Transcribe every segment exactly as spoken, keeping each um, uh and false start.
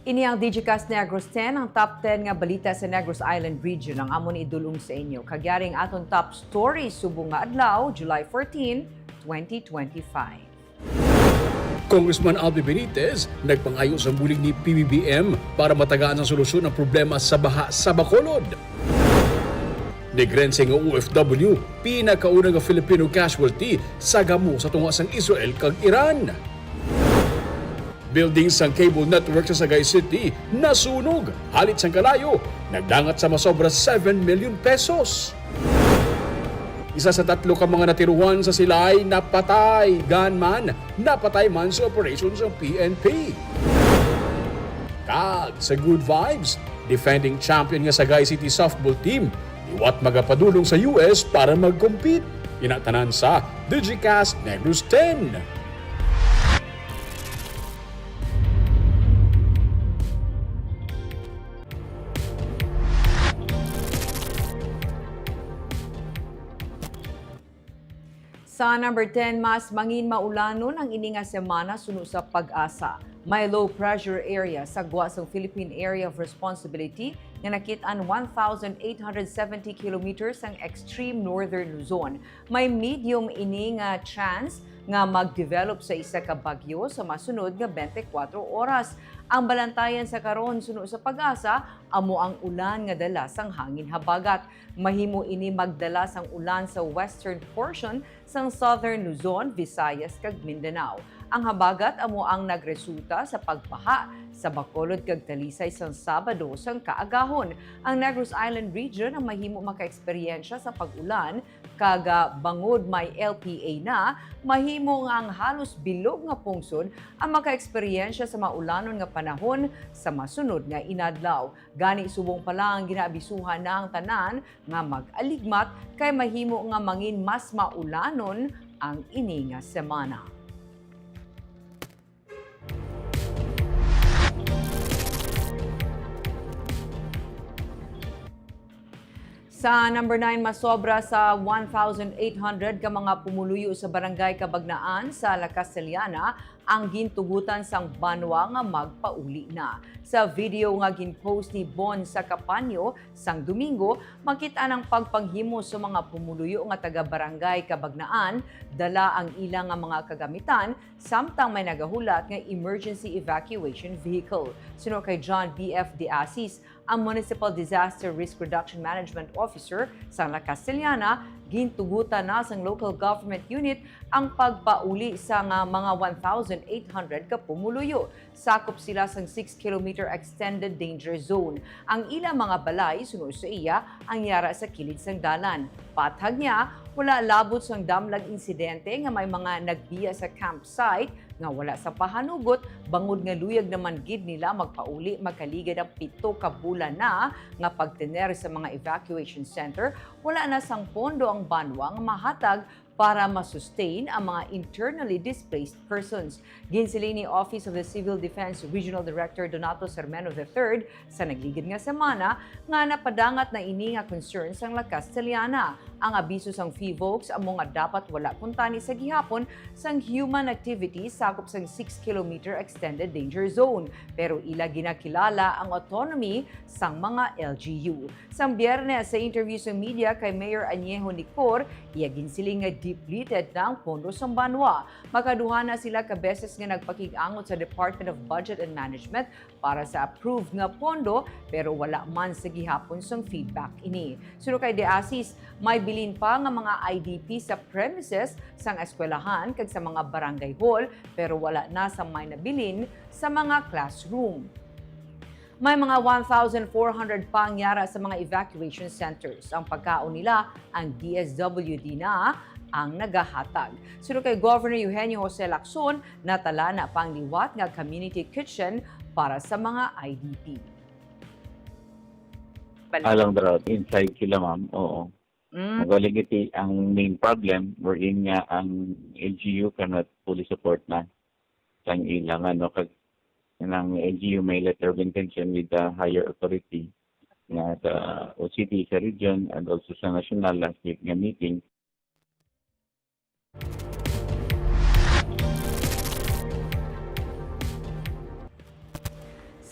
Ini ang Digicast Negros ten, ang top ten nga balita sa Negros Island Region ang amon idul-ong sa inyo. Kag yari ang aton top story subong nga adlaw, July fourteen, twenty twenty-five. Congressman Albi Benitez nagpangayo sang bulig ni P B B M para matagaan sang solusyon ang problema sa baha sa Bacolod. Negrense nga O F W, pinakauna nga Filipino casualty sa gamo sa tunga sang Israel kag Iran. Building sang cable network sa Sagay City nasunog, halit sang kalayo, nagdangat sa masobra seven million pesos. Isa sa tatlo ka mga natiruhan sa Silay napatay, gunman, napatay man sa operasyon sang P N P. Kag sa Good Vibes, defending champion nga Sagay City softball team, liwat magapadulong sa U S para mag-compete. Ina tanan sa Digicast Negros ten. Sa number ten, mas mangin maulanon ang ini nga semana suno sa PAGASA. May low pressure area sa gwa sang Philippine Area of Responsibility nga nakit-an one thousand eight hundred seventy kilometers ang extreme northern Luzon. May medium ini nga chance nga mag-develop sa isa ka bagyo sa masunod nga twenty-four oras. Ang balantayan sa karon suno sa PAGASA amo ang ulan nga dala sang hangin habagat. Mahimo ini magdala sang ulan sa western portion sang southern Luzon, Visayas, kag Mindanao. Ang habagat amo ang nagresulta sa pagbaha sa Bacolod kag Talisay sang Sabado sang kaagahon. Ang Negros Island Region ang mahimo makaeksperyensya sa pag-ulan, kag, ah, bangod may L P A na, mahimo nga ang halos bilog nga pungsod ang makaeksperyensya sa maulanon nga panahon sa masunod nga inadlaw. Gani, subong pa lang, ginaabisuhan na ang tanan nga mag-aligmat kay mahimo nga mangin mas maulanon ang ini nga semana. Sa number nine, masobra sa one thousand eight hundred ka mga pumuluyo sa Barangay Cabagnaan sa La Castellana ang gintugutan sang banwa nga magpauli na. Sa video nga gin-post ni Bon Sacapaño sang Domingo, makit-an ang pagpanghimo sa mga pumuluyo nga taga Barangay Cabagnaan, dala ang ila nga mga kagamitan, samtang may nagahulat nga emergency evacuation vehicle. Suno kay John B F De Asis, ang Municipal Disaster Risk Reduction Management Officer sang La Castellana, gintugutan na sang local government unit ang pagpauli sa nga mga one thousand eight hundred ka pumuluyo. Sakop sila sang six kilometer extended danger zone. Ang ila mga balay, suno sa iya, ang yara sa kilid sang dalan. Patag niya, wala labot sang damlag insidente nga may mga nagbiya sa campsite nga wala sa pahanugot, bangod nga luyag naman gid nila magpauli makaligad ang pito ka bulan na nga pagtener sa mga evacuation center. Wala na sang pondo ang banwa nga mahatag para ma-sustain ang mga internally displaced persons. Ginsiling ni Office of the Civil Defense Regional Director Donato Sermeno the third sa nagligid nga semana nga napadangat na ini nga concern sang La Castellana. Ang abiso sang PHIVOLCS amo nga dapat wala kuntani sa gihapon sang human activity sakop sang six kilometer extended danger zone, pero ila ginakilala ang autonomy sang mga L G U. Sang Biyernes, sa interview sa media kay Mayor Añejo Nicor, iya ginsiling nga depleted na ang pondo sang banwa. Makaduha na sila ka beses nga nagpakig-angot sa Department of Budget and Management para sa approved nga pondo, pero wala man sa gihapon sang feedback ini. Suno kay De Asis, may bilin pa nga mga I D P sa premises sang eskwelahan kag sa mga barangay hall, pero wala na sang may nabilin sa mga classroom. May mga one thousand four hundred pa ang yara sa mga evacuation centers. Ang pagkaon nila, ang D S W D na ang nagahatag. Suno kay Governor Eugenio Jose Lacson, natala na pa ang liwat nga community kitchen para sa mga I D P. Alang drought, inside sila, ma'am. Oo. Mm. Magaling iti ang main problem, wherein nga ang L G U cannot fully support na sang ilang, ano, kag ang L G U may letter of intention with the higher authority nga sa O C D sa region and also sa national last week nga meeting.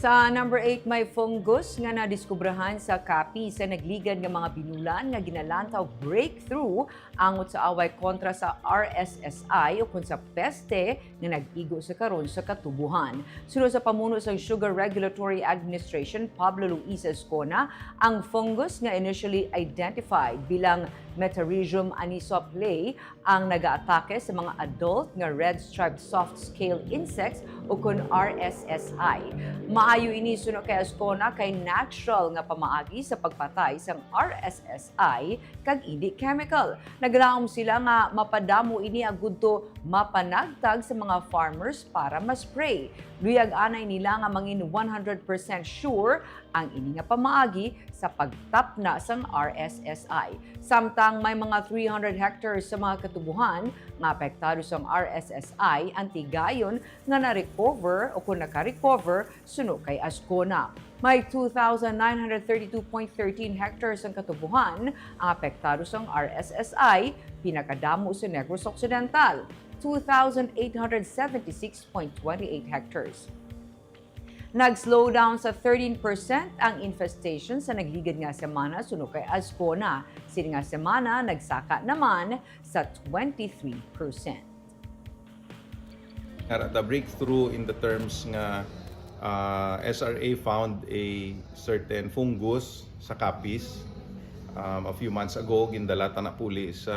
Sa number eight, may fungus nga nadiskubrahan sa Capiz sa nagligad nga mga binulan nga ginalantaw breakthrough angot sa away kontra sa R S S I o kon sa peste nga nag-igo sa karon sa katubuhan. Suno sa pamuno sang Sugar Regulatory Administration, Pablo Luis Azcona, ang fungus nga initially identified bilang Metarhizium anisoplei ang nagaatake sa mga adult nga red-striped soft-scale insects o kon R S S I. Maayo ini suno kay Azcona kay natural nga pamaagi sa pagpatay sang R S S I kag indi chemical. Naglaom sila nga mapadamo ini agud to mapanagtag sa mga farmers para ma-spray. Luyag anay nila nga mangin one hundred percent sure ang ini nga pamaagi sa pagtapna sang R S S I. Samtang may mga three hundred hectares sa mga katubuhan nga apektado sang R S S I ang tigayon nga na-recover o kon naka-recover suno kay Azcona. May two thousand nine hundred thirty-two point thirteen hectares ang katubuhan ang apektado sang R S S I, pinakadamo sa Negros Occidental, two thousand eight hundred seventy-six point twenty-eight hectares. Nag-slow down sa thirteen percent ang infestation sa nagligad nga semana suno kay Azcona. Sini nga semana, nagsaka naman sa twenty-three percent. Ara, the breakthrough in the terms nga uh, S R A found a certain fungus sa Capiz um, a few months ago, gindala ta na puli sa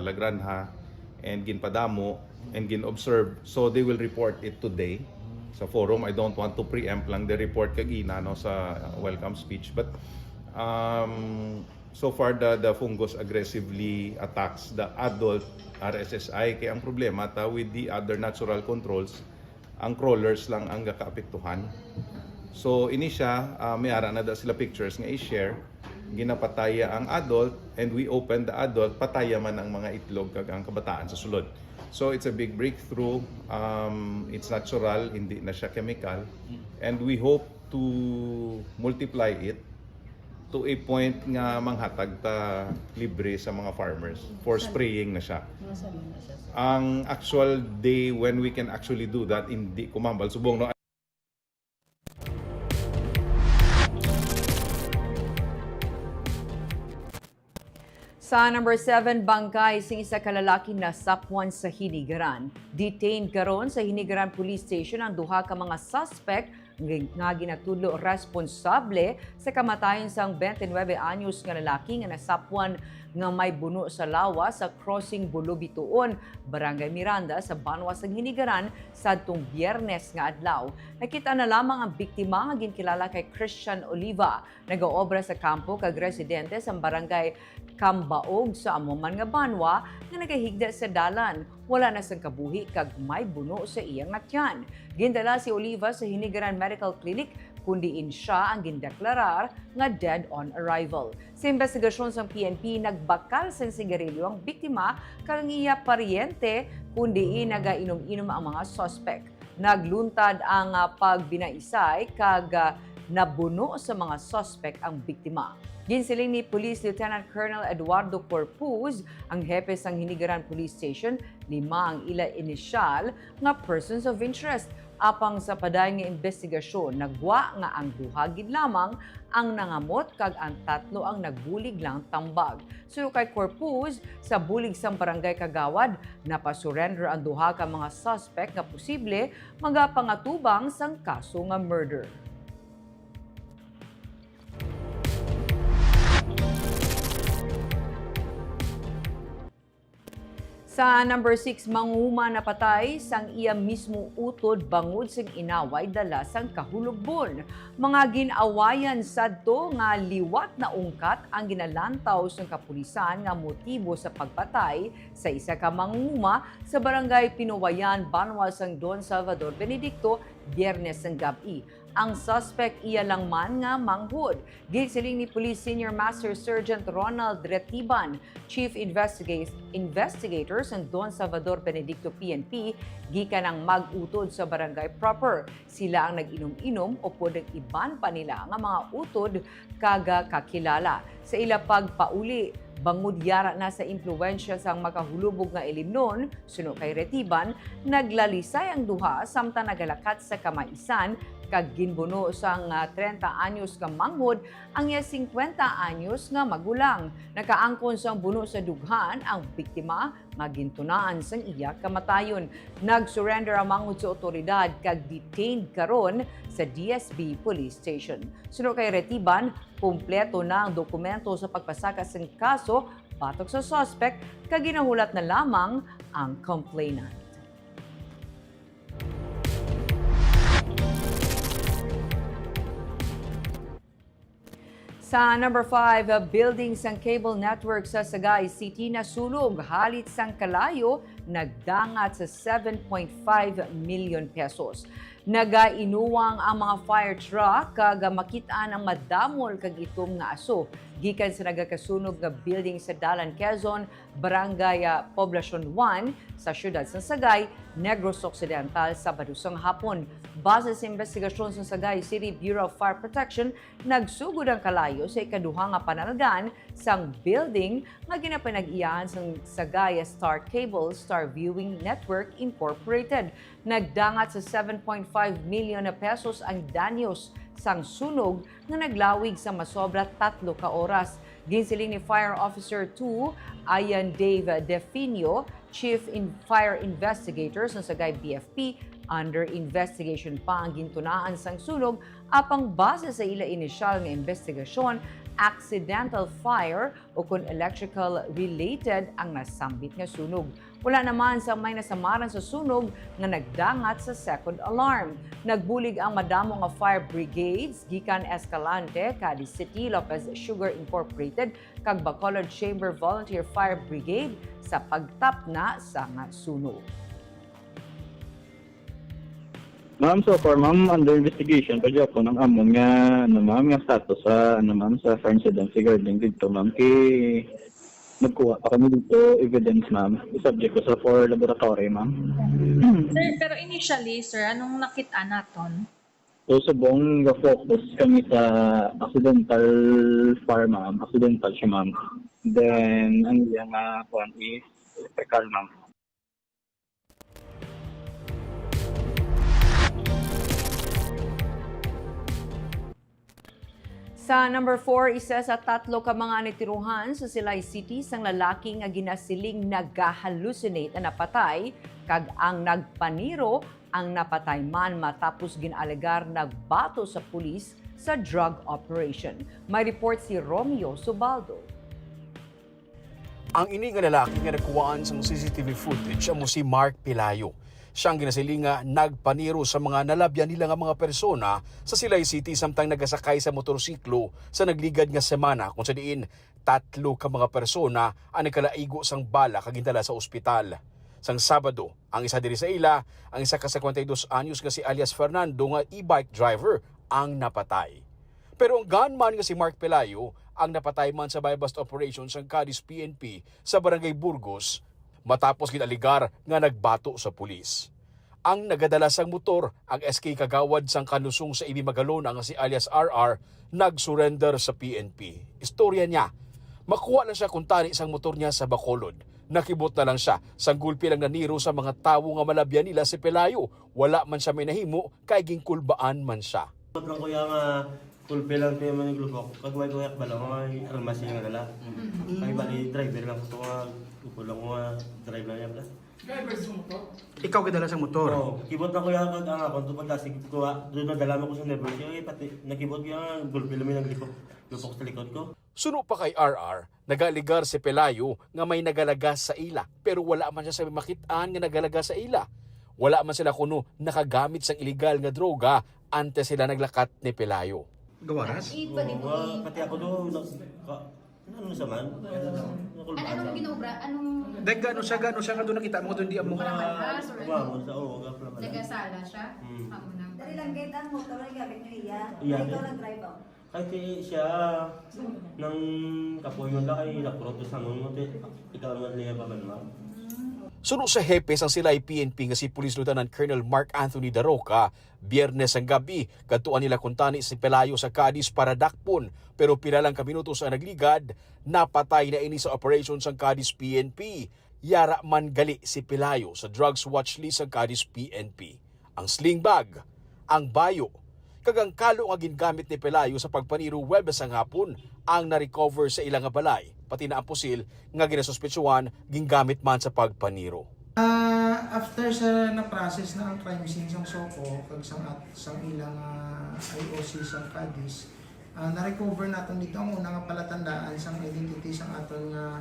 La Granja and ginpadamo and gin-observe. So they will report it today sa forum. I don't want to preempt lang the report kagina no sa welcome speech, but um, so far the the fungus aggressively attacks the adult R S S I. Kay ang problema ta with the other natural controls, ang crawlers lang ang gakaapektuhan. So ini siya, uh, may ara na da sila pictures nga i-share. Ginapataya ang adult and we open the adult, pataya man ang mga itlog kag ang kabataan sa sulod. So it's a big breakthrough. Um, it's natural, hindi na siya chemical. And we hope to multiply it to a point nga manghatag ta libre sa mga farmers for spraying na siya. Ang actual day when we can actually do that, hindi ko mahambal subong, no? Sa number seven, bangkay sing isa ka lalaki nasapwan sa Hinigaran. Detained karon sa Hinigaran Police Station ang duha ka mga suspect nga ginatudlo responsable sa kamatayon sang twenty-nine anyos nga lalaki nga nasapwan nga may buno sa lawas sa Crossing Bulo Bituon, Barangay Miranda, sa banwa sang Hinigaran, sadtong Biyernes nga adlaw. Nakita na lamang ang biktima nga ginkilala kay Christian Oliva. Nagaobra sa kampo kag residente sa barangay Kambaog sa amo man nga banwa nga nagahigda sa dalan. Wala na sang kabuhi kag may buno sa iya nga tiyan. Gindala si Oliva sa Hinigaran Medical Clinic, kun diin sia ang gindeklarar nga dead on arrival. Sa imbestigasyon sang P N P, nagbakal sang sigarilyo ang biktima kag ang iya paryente, kun diin nagainom-inom ang mga suspek. Nagluntad ang, ah, pagbinaisay kag, ah, nabuno sa mga suspek ang biktima. Ginsiling ni Police Lieutenant Colonel Eduardo Corpuz, ang hepe sang Hinigaran Police Station, lima ang ila inisyal nga persons of interest. Apang sa padayon nga imbestigasyon, nagwa nga ang duha gid lamang ang nangamot kag ang tatlo ang nagbulig lang tambag. Suno kay Corpuz, sa bulig sang barangay kagawad, napasurrender ang duha ka mga suspect nga posible magapangatubang sang kaso nga murder. Sa number six, manguma napatay sang iya mismo utod bangod sing inaway dala sang kahulogbon. Mga gin-awayan sadto nga liwat na ungkat ang ginalantaw sang kapulisan nga motibo sa pagpatay sa isa ka manguma sa Barangay Pinuwayan, banwa sang Don Salvador Benedicto, Biyernes sang gab-i. Ang suspect iya lang man nga manghod. Ginsiling ni Police Senior Master Sergeant Ronald Retiban, Chief Investiga-, Investigator sang Don Salvador Benedicto P N P, gikan ang mag-utod sa barangay proper. Sila ang nag-inom-inom upod ang iban pa nila nga mga utod kag kakilala. Sa ila pagpauli, Bangod yara na sa impluwensya sang makahulubog nga ilimnon, suno kay Retiban, naglalisay ang duha samtang nagalakat sa kamaisan kag ginbuno sang, ah, trenta anyos nga manghod ang iya singkwenta anyos nga magulang. Nakaangkon sang buno sa dughan ang biktima nga gintunaan sang iya kamatayon. Nag-surrender ang manghod sa awtoridad kag detained karon sa D S B Police Station. Suno kay Retiban, kompleto na ang dokumento sa pagpasaka sang kaso batok sa suspek kag ginahulat na lamang ang complainant. Sa number five, uh, building sang cable network sa Sagay City nasunog, halit sang kalayo nagdangat sa seven point five million pesos. Nagainuwang ang mga fire truck kag makit-an ang madamol kag itom nga aso gikan sa nagakasunog nga building sa Dalan Quezon, Barangay, ah, Poblacion one sa siyudad sa Sagay, Negros Occidental, Sabado sang hapon. Base sa investigasyon sa Sagay City Bureau of Fire Protection, nagsugod ang kalayo sa ikaduha nga panalgan sang building nga ginapanag-iyahan sang Sagay Star Cable Star Viewing Network Incorporated. Nagdangat sa seven point five million na pesos ang danyos sang sunog nga naglawig sa masobra tatlo ka oras. Ginsiling ni Fire Officer two, Ayan Dave Defino, Chief in Fire Investigator sa Sagay B F P, under investigation pa ang gintunaan sang sunog, apang base sa ila inisyal nga investigasyon, accidental fire o kon electrical related ang nasambit nga sunog. Wala naman sang may nasamaran sa sunog nga nagdangat sa second alarm. Nagbulig ang madamo nga fire brigades gikan Escalante, Cadiz City, Lopez Sugar Incorporated, kag Bacolod Chamber Volunteer Fire Brigade sa pagtapna sang sunog. Ma'am, so far, ma'am, under investigation pa gyapon ang amon nga, ano, ma'am, nga status sa, ano, ma'am, sa fire incident regarding didto, ma'am. Kay nagkuha pa kami didto evidence, ma'am. I-subject ko sa for laboratory, ma'am. Sir, pero initially, sir, anong nakit-an naton? So, subong ga-focus kami sa accidental fire, ma'am. Accidental siya, ma'am. Then, ang iya nga kuan is electrical, ma'am. Sa number four, isa sa tatlo ka mga natiruhan sa Silay City sang lalaki nga ginasiling nagahallucinate na napatay, kag ang nagpaniro ang napatay man matapos gin-alegar nagbato sa pulis sa drug operation. May report si Romeo Subaldo. Ang ini nga lalaki nga nakuhaan sang C C T V footage amo si Mark Pelayo. Siya ang ginasiling nga nagpaniro sa mga nalabyan nila nga mga persona sa Silay City samtang nagasakay sa motorsiklo sa nagligad nga semana, kung sa diin tatlo ka mga persona ang nagkalaigo sang bala kag gindala sa ospital. Sang Sabado, ang isa diri sa ila, ang isa ka cincuenta y dos anyos nga si alias Fernando nga e-bike driver, ang napatay. Pero ang gunman nga si Mark Pelayo ang napatay man sa buy-bust operation sang Cadiz P N P sa Barangay Burgos matapos gin-alegar nga nagbato sa pulis. Ang nagadala sang motor, ang S K kagawad sang Kanluzon sa Ibi Magalona nga si alias R R, nag-surrender sa P N P. Istorya niya, makuha lang siya kuntani sang motor niya sa Bacolod. Nakibot na lang siya sang gulpi lang naniro sa mga tawo nga malabyan nila si Pelayo. Wala man siya may nahimo kay ginkulbaan man siya. Kibot lang, kuya, nga gulpi lang kay may naglubok. Kag way kuya bala nga may armas siya nga dala. Mm. Kay bali driver lang ko nga, upo lang ko nga driver niya pala. Driver sa motor? Ikaw gidala sa motor? Oo, kibot lang, kuya, kag ang akon to pagkasig ko, ah, doon nadala mo ko sa driver. Kaya pati nakibot, kaya gulpi lang may naglubok, lubok sa likod ko. Suno pa kay R R, nagaalegar si Pelayo nga may nagalagas sa ila, pero wala man siya sa makit-an nga nagalagas sa ila. Wala man sila kuno nakagamit sang iligal nga droga antes sila naglakat ni Pelayo. Gawaras? Ipa-, di Oo, mo nga, i- pati ako doon, na-, ka-, ano sa man? Nakulbaan Ano, anong lang. Ginobra? Anong Dahil gaano siya, gaano siya nga doon nakita mo doon di amo? Mga malhas or ano? Kumamon sa, oo, gapla malhas. Nagasala siya? Hmm. Amo na. Dali lang, gate ang motor, ay gamit niyo iya. Iya. Ikaw nag-drive, oh. Kay ti siya nang kapuyon la kay nakurot sa mo, ti ikaw naman niya pa man, ma'am? Mm. Suno sa hepe sang Silay P N P nga si Police Lieutenant Colonel Mark Anthony Daroca, Biyernes ang gab-i, kadtuan nila kuntani si Pelayo sa Cadiz para dakpon, pero pila lang ka minutos ang nagligad, napatay na ini sa operasyon sang Cadiz P N P. Yara man gali si Pelayo sa drugs watch list sang Cadiz P N P. Ang sling bag, ang bayo, kag ang kalo nga gingamit ni Pelayo sa pagpaniro Huwebes sang hapon ang na-recover sa ila nga balay, pati na ang pusil nga ginasuspetsuhan gingamit man sa pagpaniro. Ah, after sa na-process na ang crime scene sang SOCO kag sang at-, sang ilang, ah, I O C sang Cadiz, ah, na-recover naton dito ang una nga palatandaan sang identity sang aton nga,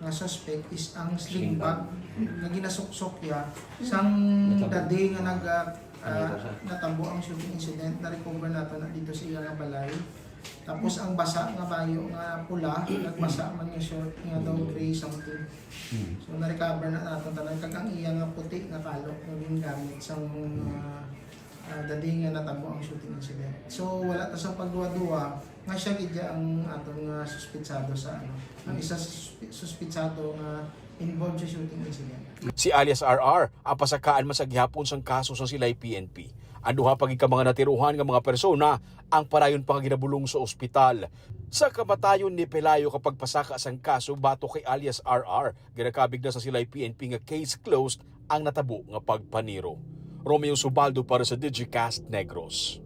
nga suspect is ang sling bag nga ginasuksok ya sang the day nga nag, ah, ah, natabo ang shooting incident. Na-recover naton na dito sa iya nga balay. Tapos ang basa nga bayo nga pula, nagbasa man nga short nga daw gray something. So, na-recover na naton tanan, kag ang iya nga puti nga kalo nga gingamit sang, ah, ah, the day nga natabo ang shooting incident. So, wala ta sa pagduwa-duwa nga siya gid ya ang aton nga suspitsado sa, ano, ang isa sa suspi-, suspitsado nga involved sa shooting incident. Si alias R R ang pasakaan man sa gihapon sang kaso sang Silay P N P. Ang duha pa gid ka mga natiruhan nga mga persona ang padayon pa nga ginabulong sa ospital. Sa kamatayon ni Pelayo ka pagpasaka sang kaso batok kay alias R R, ginakabig na sa Silay P N P nga case closed ang natabo nga pagpaniro. Romeo Subaldo para sa Digicast Negros.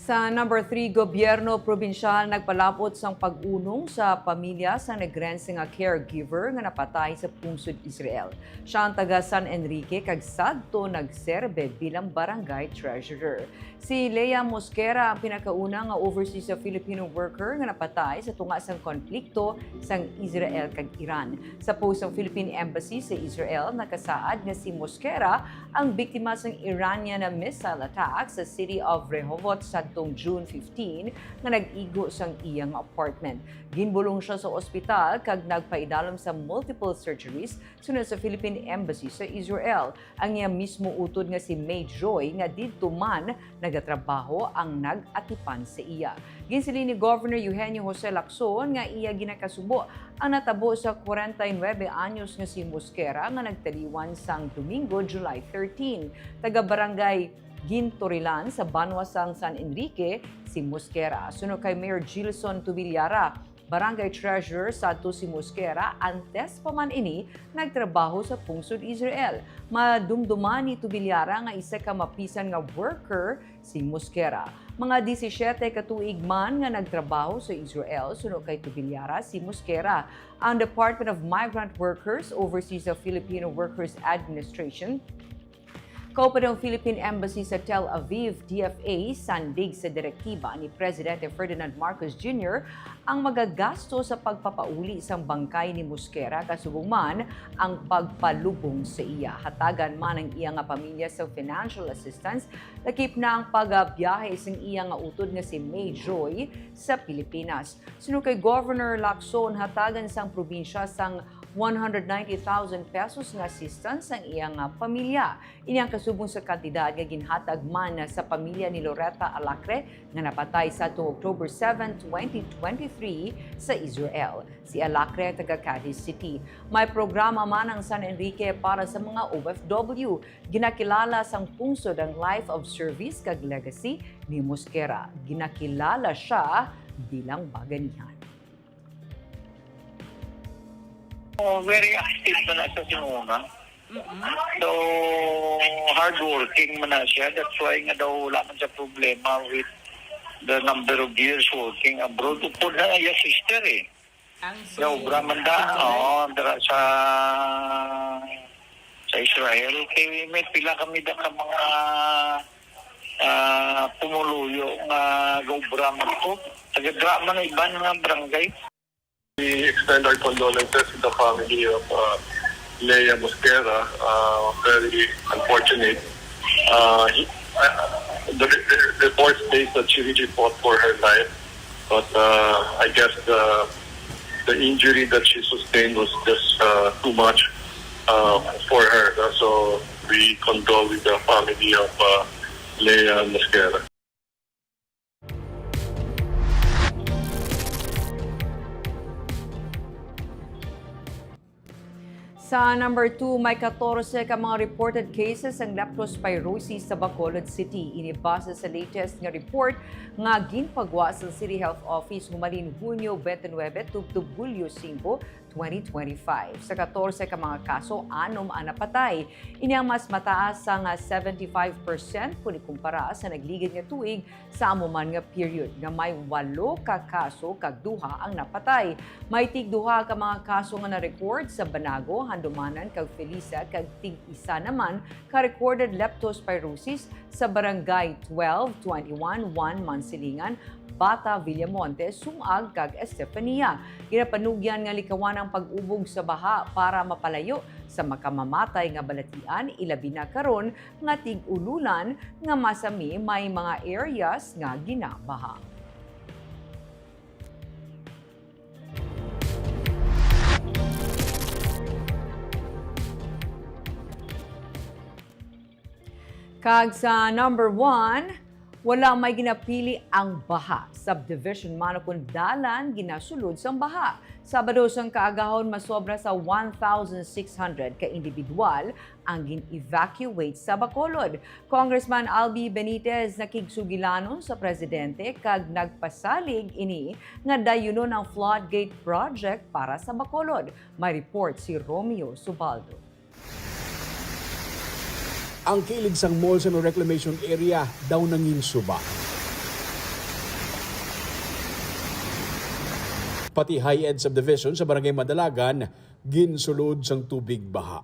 Sa number three, gobyerno probinsyal nagpalapot sang pag-unong sa pamilya sang nagrense nga caregiver nga napatay sa pungsod Israel. Siya ang taga San Enrique kag sadto nagserbe bilang barangay treasurer. Si Lea Mosquera ang pinakauna nga overseas Filipino worker nga napatay sa tunga sang konflikto sang Israel kag Iran. Sa post sang Philippine Embassy sa Israel, nakasaad nga si Mosquera ang biktima sang Iranian missile attack sa city of Rehovot sadtong June fifteen nga nag-igo sang iyang apartment. Ginbulong siya sa ospital kag nagpaidalom sa multiple surgeries sunod sa Philippine Embassy sa Israel. Ang iya mismo utod nga si May Joy nga didto man nagatrabaho ang nag-atipan sa iya. Ginsiling ni Governor Eugenio Jose Lacson nga iya ginakasubo ang natabo sa kwarenta y nuebe anyos nga si Mosquera nga nagtaliwan sang Domingo, July thirteen. Taga Barangay Gintorilan sa banwa sang San Enrique si Mosquera. Suno kay Mayor Gilson Tubillara, Barangay Treasurer sadto si Mosquera antes pa man ini nagtrabaho sa pungsod Israel. Madumduman ni Tubillara nga isa ka mapisan nga worker si Mosquera. Mga disisiete ka tuig man nga nagtrabaho sa Israel, suno kay Tubillara, si Mosquera. Ang Department of Migrant Workers oversees the Filipino Workers Administration. Kauban ang Philippine Embassy sa Tel Aviv, D F A, sandig sa direktiba ni Presidente Ferdinand Marcos Junior ang magagasto sa pagpapauli sang bangkay ni Mosquera, kasubong man ang pagpalubong sa iya. Hatagan man ang iya nga pamilya sa financial assistance, lakip na ang pagabiyahe sang iya nga utod nga si May Joy sa Pilipinas. Suno kay Governor Lacson, hatagan sang probinsya sang one hundred ninety thousand pesos nga assistance ang iya nga pamilya. Ini ang kasubong sa kantidad nga ginhatag man sa pamilya ni Loretta Alacre nga napatay sadtong October seven, twenty twenty-three sa Israel. Si Alacre taga Cadiz City. May programa man ang San Enrique para sa mga O F W. Ginakilala sang pungsod ang life of service kag legacy ni Mosquera. Ginakilala siya bilang baganihan. Oh, very active man na sa simuna. So, hardworking man na siya. That's why nga daw wala man siya problema with the number of years working abroad. Upod na iya sister eh. Ang si Nga obra man da, Ate Loren? Oo, dira sa, sa Israel. Kay may pila kami da ka mga, ah, pumuluyo nga gaobra man ko. Taga-dra man ang iban nga barangay. We extend our condolences to the family of, uh, Lea Mosquera. Uh, very unfortunate. Uh, he, uh, the, the report states that she really fought for her life, but, uh, I guess the, the injury that she sustained was just, uh, too much, uh, for her. Uh, so we condole with the family of, uh, Lea Mosquera. Sa number two, may katorse ka mga reported cases ang leptospirosis sa Bacolod City. Ini base sa latest nga report nga ginpagwa sa City Health Office humalin Hunyo twenty-nine tubtob Hulyo singko, twenty twenty-five. Sa katorse ka mga kaso, anom ang napatay. Ini ang mas mataas sang seventy-five percent kon ikumpara sa nagligad nga tuig sa amo man nga period, nga may walo ka kaso kag duha ang napatay. May tig duha ka mga kaso nga na-record sa Banago, Handumanan kag Felisa, kag tig isa naman ka recorded leptospirosis sa Barangay twelve, twenty-one, one Mansilingan, Bata, Villamonte, Sumag, kag Estefania. Ginapanugyan nga likawan ang pag-ubog sa baha para mapalayo sa makamamatay nga balatian, ilabi na karon nga tig-ululan nga masami may mga areas nga ginabaha. Kag sa number one, wala may ginapili ang baha. Subdivision man ukon dalan ginasulod sang baha. Sabado sang kaagahon, masobra sa one thousand six hundred ka individual ang gin-evacuate sa Bacolod. Congressman Albi Benitez nakigsugilanon sa presidente kag nagpasalig ini nga dayunon ang floodgate project para sa Bacolod. May report si Romeo Subaldo. Ang kilid sang Molson Reclamation Area daw nanginsuba. Pati High Ed Subdivision sa Barangay Madalagan ginsulod sang tubig baha.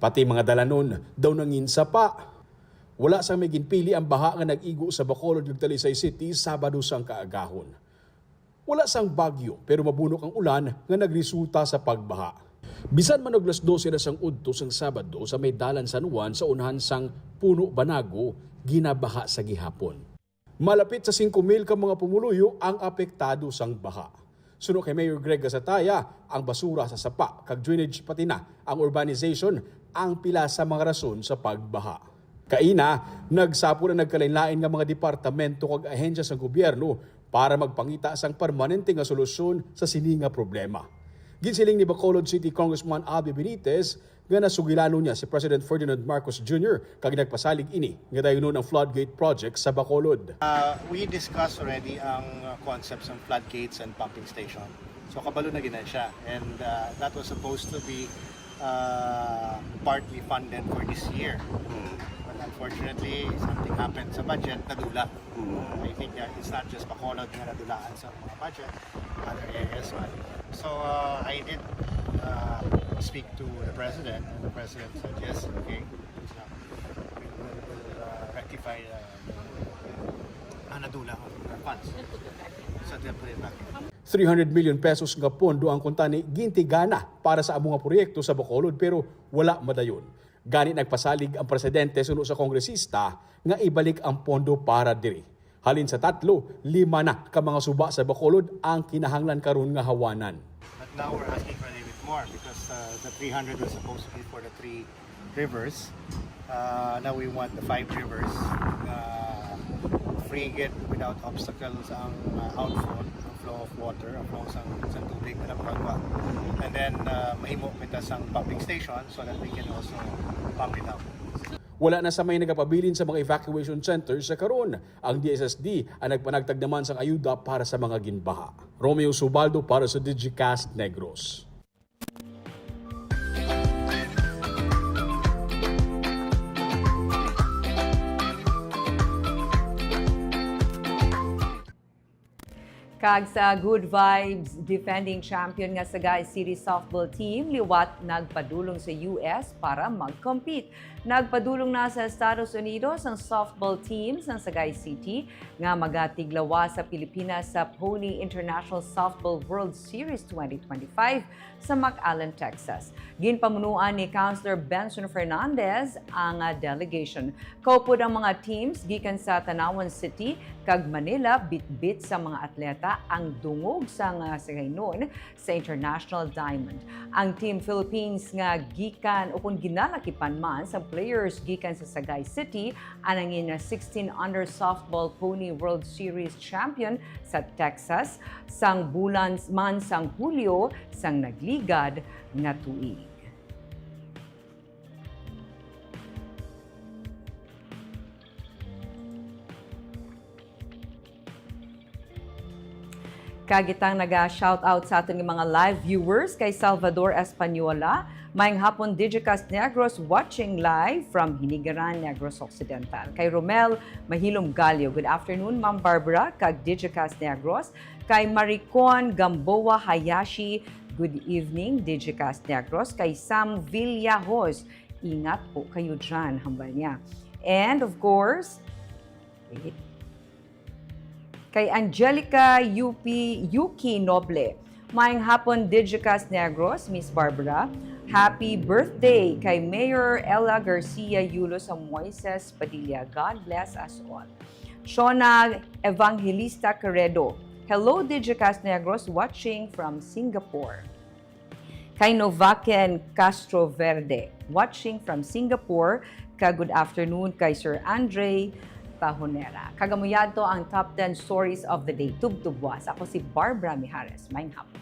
Pati mga dalanon daw nanginsapa. Wala sang may ginpili ang baha nga nag-igo sa Bacolod kag Talisay City Sabado sang kaagahon. Wala sang bagyo, pero mabunok ang ulan nga nagresulta sa pagbaha. Bisan man og las dose na sang udto sang Sabado sa may Dalan San Juan sa unahan sang Puno Banago, ginabaha sa gihapon. Malapit sa singko mil ka mga pumuluyo ang apektado sang baha. Suno kay Mayor Greg Gasataya, ang basura sa sapa kag drainage pati na ang urbanization ang pila sa mga rason sa pagbaha. Kaina, nagsapol ang nagkalainlain nga mga departamento kag ahensya sang gobyerno para magpangita sang permanente nga solusyon sa sini nga problema. Ginsiling ni Bacolod City Congressman Albi Benitez nga nasugilanon niya si President Ferdinand Marcos Junior kag nagpasalig ini nga dayunon ang floodgate project sa Bacolod. Uh, we discussed already ang uh, concepts ng floodgates and pumping station. So kabalo na gina siya, and uh, that was supposed to be uh, partly funded for this year. But unfortunately, something happened sa budget, nadula. I think uh, it's not just Bacolod nga nadulaan sa mga budget, other areas man. So uh, I did uh, speak to the president, and the president said yes, okay, we will uh, rectify uh, ang nadula funds. So they'll put it back. Three hundred million pesos nga pondo ang kuntani gintigana para sa amo nga proyekto sa Bacolod, pero wala madayon. Gani nagpasalig ang presidente suno sa kongresista nga ibalik ang pondo para diri. Halin sa tatlo, lima na ka mga suba sa Bacolod ang kinahanglan karon nga hawanan. But now we're asking for a little bit more because uh, the three hundred was supposed to be for the three rivers. Uh, now we want the five rivers uh, free gid without obstacles ang uh, outflow, ang flow of water, ang flow sang, sang tubig na nagpagwa. And then uh, mahimo kita sang pumping station so that we can also pump it out. Wala na sa may nagapabilin sa mga evacuation centers sa karon. Ang D S S D ang nagpanagtag naman sang ayuda para sa mga ginbaha. Romeo Subaldo para sa Digicast Negros. Kag sa Good Vibes, defending champion nga Sagay City softball team liwat nagpadulong sa U S para mag-compete. Nagpadulong na sa Estados Unidos ang softball team sang Sagay City nga magatiglawas sa Pilipinas sa Pony International Softball World Series twenty twenty-five sa McAllen, Texas. Ginpamunuan ni Councilor Benson Fernandez ang delegation. Kaupod ang mga teams gikan sa Tanauan City kag Manila, bitbit sa mga atleta ang dungog sang Sagaynon sa International Diamond. Ang Team Philippines nga gikan ukon ginalakipan man sang players gikan sa Sagay City, ang nangin sixteen under softball Pony World Series champion sa Texas sang bulan man sang Hulyo sang nagligad nga tuig. Kag kitang naga-shout out sa aton nga mga live viewers, kay Salvador Española, "Maayong hapon, Digicast Negros, watching live from Hinigaran, Negros Occidental." Kay Romel Mahilom Gallo, "Good afternoon, Ma'am Barbara kag Digicast Negros." Kay Maricon Gamboa Hayashi, "Good evening, Digicast Negros." Kay Sam Villajos, "Ingat po kayo dyan," hambal niya. And of course, wait. Kay Angelica Yupi, Yuki Noble, "Maayong hapon, Digicast Negros, Miss Barbara. Happy birthday kay Mayor Ella Garcia Yulo sa Moises Padilla. God bless us all." Shona Evangelista Queredo, "Hello, Digicast Negros, watching from Singapore." Kay Novaken Castro Verde, "Watching from Singapore," ka good afternoon kay Sir Andre Tahonera. Kag amo yadto ang top ten stories of the day. Tubtub buwas. Ako si Barbara Mijares. Maayong hapon.